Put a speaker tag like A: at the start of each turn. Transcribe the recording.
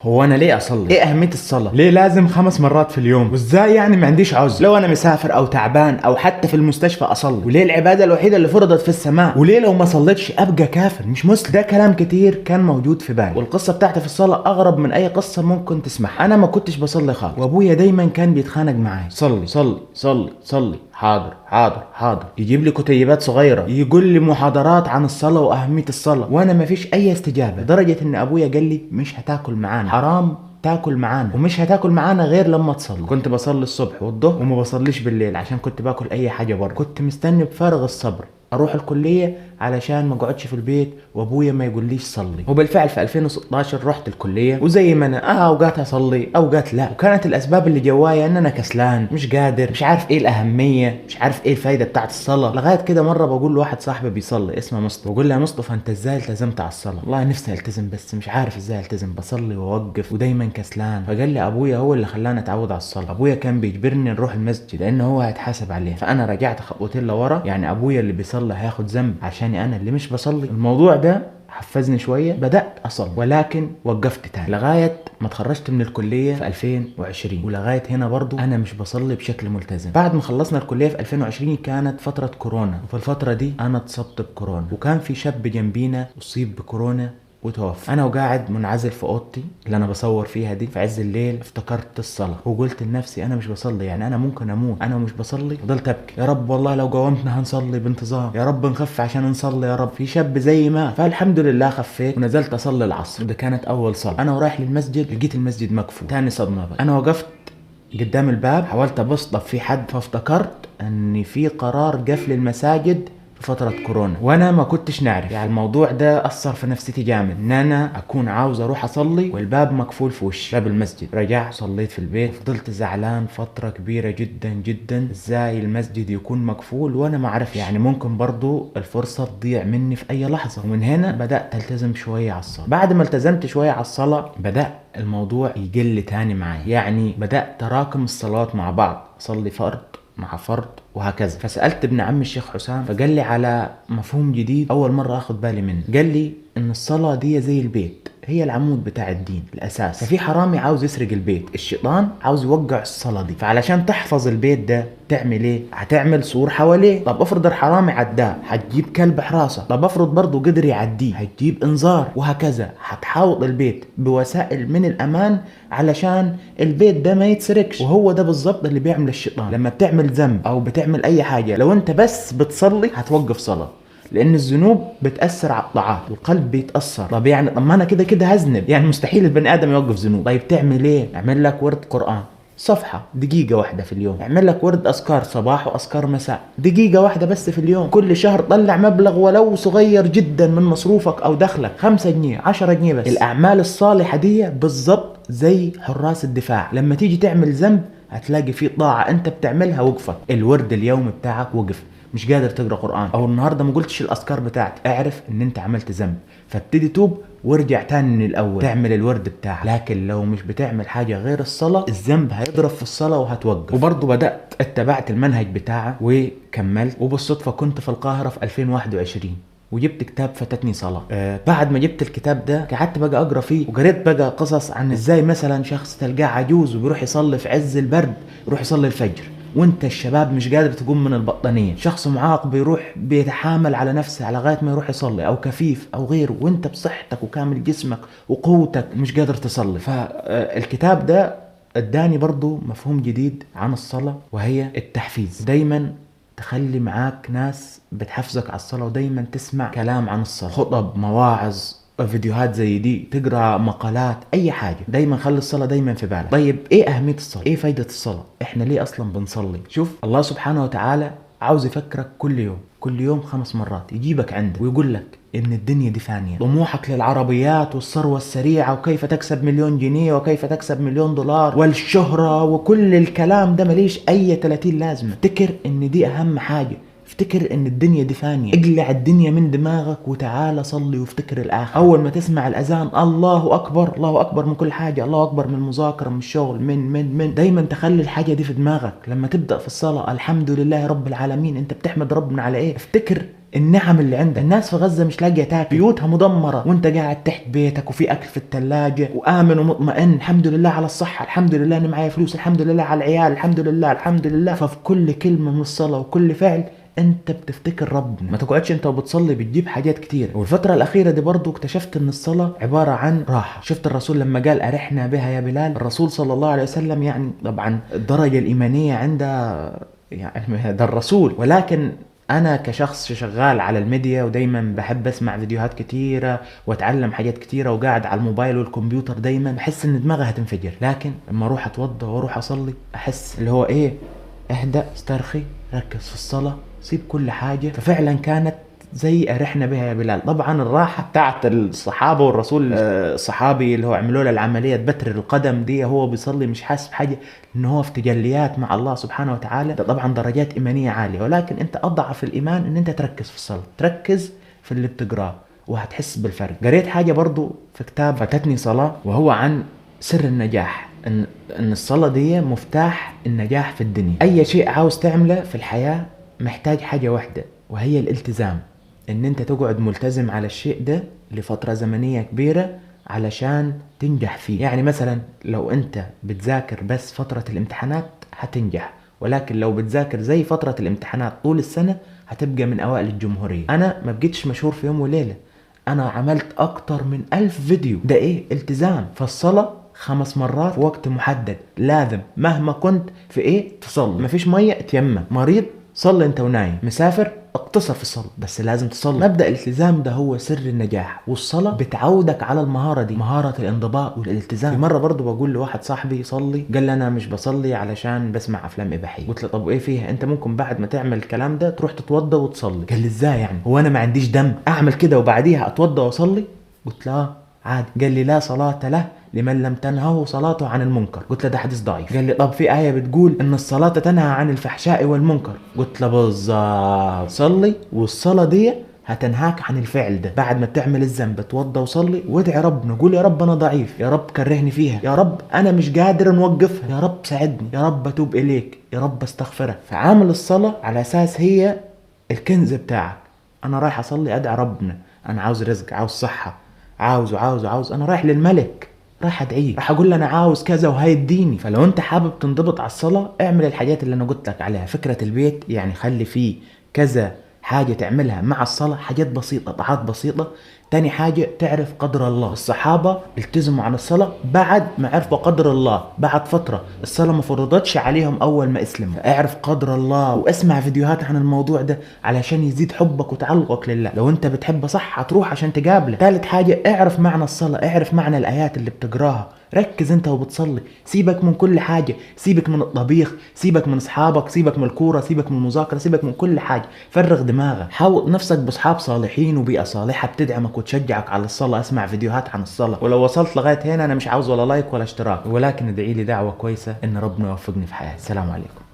A: هو انا ليه اصلي؟ ايه اهمية الصلاة؟ ليه لازم 5 مرات في اليوم؟ وازاي يعني ما عنديش عذر؟ لو انا مسافر او تعبان او حتى في المستشفى اصلي؟ وليه العبادة الوحيدة اللي فرضت في السماء؟ وليه لو ما صليتش ابقى كافر مش مسلم؟ ده كلام كتير كان موجود في بالي، والقصه بتاعتي في الصلاة اغرب من اي قصة ممكن تسمعها. انا ما كنتش بصلي خالص، وابويا دايما كان بيتخانق معايا، صلي صلي صلي صلي، حاضر حاضر حاضر، يجيب لي كتيبات صغيرة، يقول لي محاضرات عن الصلاة واهمية الصلاة، وانا ما فيش اي استجابة، لدرجة ان ابويا قال لي مش هتاكل معانا، حرام تاكل معانا، ومش هتاكل معانا غير لما تصلي. كنت بصلي الصبح والظهر وما بصليش بالليل عشان كنت باكل اي حاجة بره. كنت مستني بفارغ الصبر اروح الكلية علشان ما اقعدش في البيت وابويا ما يقوليش صلي. وبالفعل في 2016 رحت الكلية، وزي ما انا اوقات اصلي اوقات لا، وكانت الاسباب اللي جوايا ان انا كسلان، مش قادر، مش عارف ايه الاهمية، مش عارف ايه الفايدة بتاعت الصلاة. لغاية كده مرة بقول لواحد صاحبي بيصلي اسمه مصطفى، بقول له يا مصطفى انت ازاي التزمت على الصلاة؟ والله نفسي التزم بس مش عارف ازاي التزم، بصلي واوقف ودايما كسلان. فقال لي ابويا هو اللي خلاني اتعود على الصلاة، ابويا كان بيجبرني نروح المسجد لان هو هيتحاسب عليها. فانا رجعت خطوتين لورا، يعني ابويا اللي بيصلي هياخد ذنب عشان انا اللي مش بصلي. الموضوع ده حفزني شوية، بدات اصلي ولكن وقفت تاني لغاية ما اتخرجت من الكلية في 2020، ولغاية هنا برضو انا مش بصلي بشكل ملتزم. بعد ما خلصنا الكلية في 2020 كانت فترة كورونا، وفي الفترة دي انا اتصبت بكورونا، وكان في شاب جنبينا اصيب بكورونا وتوفى. انا وقاعد منعزل في اوضتي اللي انا بصور فيها دي في عز الليل افتكرت الصلاة، وقلت لنفسي انا مش بصلي، يعني انا ممكن اموت انا مش بصلي. فضلت ابكي، يا رب والله لو قومتنا هنصلي بانتظام، يا رب نخف عشان نصلي، يا رب. في شاب زي ما، فالحمد لله خفيت ونزلت اصلي العصر، وده كانت اول صلاة. انا ورايح للمسجد لقيت المسجد مقفول. تاني صدمة بقى، انا وقفت قدام الباب حاولت ابص طب في حد، فافتكرت ان في قرار قفل المساجد في فترة كورونا، وانا ما كنتش نعرف. يعني الموضوع ده اثر في نفسيتي جامد، ان انا اكون عاوز اروح اصلي والباب مقفول في وشي، باب المسجد. رجعت صليت في البيت، فضلت زعلان فترة كبيرة جدا جدا، ازاي المسجد يكون مقفول وانا ما اعرف، يعني ممكن برضو الفرصة تضيع مني في اي لحظة. ومن هنا بدأت التزم شوية على الصلاة. بعد ما التزمت شوية على الصلاة بدأ الموضوع يقل تاني معايا، يعني بدأت تراكم الصلاة مع بعض، اصلي فرض مع فرض وهكذا. فسألت ابن عم الشيخ حسام فقال لي على مفهوم جديد أول مرة أخد بالي منه. قال لي إن الصلاة دي زي البيت، هي العمود بتاع الدين الأساس. ففي حرامي عاوز يسرق البيت، الشيطان عاوز يوقع الصلاة دي، فعلشان تحفظ البيت ده تعمل ايه؟ هتعمل سور حواليه. طب افرض الحرامي عداه، هتجيب كلب حراسة. طب افرض برضه قدر يعديه، هتجيب انذار، وهكذا. هتحاوط البيت بوسائل من الامان علشان البيت ده ما يتسرقش. وهو ده بالظبط اللي بيعمل الشيطان. لما بتعمل ذنب او بتعمل اي حاجة، لو انت بس بتصلي هتوقف صلاة، لان الذنوب بتاثر على الطاعات، القلب بيتاثر. طب يعني طب ما انا كده كده هذنب، يعني مستحيل البني ادم يوقف ذنوب. طيب تعمل ايه؟ اعمل لك ورد قران صفحة دقيقة واحدة في اليوم، اعمل لك ورد أذكار صباح وأذكار مساء، دقيقة واحدة بس في اليوم. كل شهر طلع مبلغ ولو صغير جدا من مصروفك أو دخلك، 5 جنيه 10 جنيه بس. الأعمال الصالحة دي بالظبط زي حراس الدفاع، لما تيجي تعمل ذنب هتلاقي فيه طاعة أنت بتعملها وقفت، الورد اليوم بتاعك وقف، مش قادر تقرا قرآن، أو النهارده ما قلتش الأذكار بتاعتي، اعرف إن أنت عملت ذنب، فابتدي توب وارجع تاني من الأول تعمل الورد بتاعك. لكن لو مش بتعمل حاجة غير الصلاة، الذنب هيضرب في الصلاة وهتوقف. وبرضه بدأت اتبعت المنهج بتاعه وكملت. وبالصدفة كنت في القاهرة في 2021 وجبت كتاب فاتتني صلاة. بعد ما جبت الكتاب ده قعدت بقى اقرا فيه، وقريت بقى قصص عن ازاي مثلا شخص تلقاه عجوز وبيروح يصلي في عز البرد، يروح يصلي الفجر وانت الشباب مش قادر تقوم من البطانيه، شخص معاق بيروح بيتحامل على نفسه على غاية ما يروح يصلي، او كفيف او غيره، وانت بصحتك وكامل جسمك وقوتك مش قادر تصلي. فالكتاب ده اداني برضو مفهوم جديد عن الصلاة، وهي التحفيز. دايما تخلي معاك ناس بتحفزك على الصلاة، ودايما تسمع كلام عن الصلاة، خطب، مواعظ، فيديوهات زي دي، تقرا مقالات، اي حاجة. دايما خلي الصلاة دايما في بالك. طيب ايه اهمية الصلاة؟ ايه فايده الصلاة؟ احنا ليه اصلا بنصلي؟ شوف، الله سبحانه وتعالى عاوز يفكرك كل يوم، كل يوم 5 مرات يجيبك عنده ويقول لك ان الدنيا دي فانية. طموحك للعربيات والثروة السريعة وكيف تكسب 1,000,000 جنيه وكيف تكسب $1,000,000 والشهرة وكل الكلام ده ماليش اي 30 لازمة. افتكر ان دي اهم حاجة، افتكر ان الدنيا دي فانية، اقلع الدنيا من دماغك وتعالى صلي وافتكر الاخرة. اول ما تسمع الاذان الله اكبر، الله اكبر من كل حاجة، الله اكبر من المذاكرة، من الشغل، من من من دايما تخلي الحاجة دي في دماغك. لما تبدأ في الصلاة الحمد لله رب العالمين، انت بتحمد ربنا على ايه؟ افتكر النعم اللي عندك. الناس في غزة مش لاقيه تاكل، بيوتها مدمرة، وانت قاعد تحت بيتك وفي اكل في الثلاجة وامن ومطمئن. الحمد لله على الصحة، الحمد لله ان معايا فلوس، الحمد لله على العيال، الحمد لله الحمد لله. ففي كل كلمة من الصلاة وكل فعل انت بتفتكر ربنا. ما تقعدش انت وبتصلي بتجيب حاجات كتير. والفترة الاخيرة دي برضو اكتشفت ان الصلاة عبارة عن راحة. شفت الرسول لما قال ارحنا بها يا بلال، الرسول صلى الله عليه وسلم يعني طبعا الدرجة الايمانية عنده يعني ده الرسول، ولكن انا كشخص شغال على الميديا ودايما بحب اسمع فيديوهات كتيرة واتعلم حاجات كتيرة وقاعد على الموبايل والكمبيوتر دايما، بحس ان دماغي هتنفجر. لكن لما اروح اتوضى واروح اصلي احس اللي هو ايه، اهدأ، استرخي، ركز في الصلاة، سيب كل حاجة. ففعلا كانت زي أرحنا بها يا بلال. طبعا الراحة بتاعت الصحابة والرسول، الصحابي اللي هو عملوا له العملية بتر القدم دي، هو بيصلي مش حاسس بحاجة، ان هو في تجليات مع الله سبحانه وتعالى. ده طبعا درجات إيمانية عالية، ولكن انت أضعف الإيمان ان انت تركز في الصلاة، تركز في اللي بتقراه وهتحس بالفرق. قريت حاجة برضو في كتاب فاتتني صلاة، وهو عن سر النجاح، ان الصلاة دي مفتاح النجاح في الدنيا. اي شيء عاوز تعمله في الحياة محتاج حاجة واحدة، وهي الالتزام، ان انت تقعد ملتزم على الشيء ده لفترة زمنية كبيرة علشان تنجح فيه. يعني مثلا لو انت بتذاكر بس فترة الامتحانات هتنجح، ولكن لو بتذاكر زي فترة الامتحانات طول السنة هتبقى من اوائل الجمهورية. انا ما بقيتش مشهور في يوم وليلة، انا عملت اكتر من 1000 فيديو. ده ايه؟ التزام. فالصلاة 5 مرات في وقت محدد، لازم مهما كنت في ايه تصلي. مفيش مية تيمم، مريض صلي انت ونايم، مسافر اقتصر في الصلاة، بس لازم تصلي. مبدأ الالتزام ده هو سر النجاح، والصلاة بتعودك على المهارة دي، مهارة الانضباط والالتزام. في مرة برضو بقول لواحد صاحبي صلي، قال لي انا مش بصلي علشان بسمع افلام اباحية. قلت له طب وايه فيها، انت ممكن بعد ما تعمل الكلام ده تروح تتوضى وتصلي. قال لي ازاي يعني، هو انا ما عنديش دم اعمل كده وبعديها اتوضى واصلي؟ قلت له عادي. قال لي لا صلاة له لمن لم تنهه صلاته عن المنكر. قلت له ده حديث ضعيف. قال لي طب في آية بتقول إن الصلاة تنهى عن الفحشاء والمنكر. قلت له بالظبط، صلي والصلاة دي هتنهاك عن الفعل ده. بعد ما بتعمل الذنب اتوضى وصلي وادعي ربنا، قول يا رب انا ضعيف، يا رب كرهني فيها، يا رب انا مش قادر نوقفها، يا رب ساعدني، يا رب اتوب اليك، يا رب استغفرك. فعامل الصلاة على اساس هي الكنز بتاعك. انا رايح اصلي ادعي ربنا، انا عاوز رزق، عاوز صحة، عاوز وعاوز وعاوز، انا رايح للملك، رايح ادعية، راح اقول له انا عاوز كذا وهيديني. فلو انت حابب تنضبط على الصلاة اعمل الحاجات اللي انا قلت لك عليها. فكرة البيت يعني خلي فيه كذا حاجة تعملها مع الصلاة، حاجات بسيطة، طاعات بسيطة. تاني حاجة تعرف قدر الله. الصحابة التزموا عن الصلاة بعد ما عرفوا قدر الله، بعد فترة. الصلاة ما فرضتش عليهم أول ما اسلموا. اعرف قدر الله واسمع فيديوهات عن الموضوع ده علشان يزيد حبك وتعلقك لله. لو انت بتحبه صح هتروح عشان تقابله. تالت حاجة اعرف معنى الصلاة، اعرف معنى الآيات اللي بتقراها. ركز انت وبتصلي، سيبك من كل حاجة، سيبك من الطبيخ، سيبك من اصحابك، سيبك من الكورة، سيبك من المذاكرة، سيبك من كل حاجة. فرغ دماغك، حاوط نفسك باصحاب صالحين وبيئة صالحة بتدعمك وتشجعك على الصلاة. اسمع فيديوهات عن الصلاة. ولو وصلت لغاية هنا انا مش عاوز ولا لايك ولا اشتراك، ولكن ادعي لي دعوة كويسة ان ربنا يوفقني في حياتي. السلام عليكم.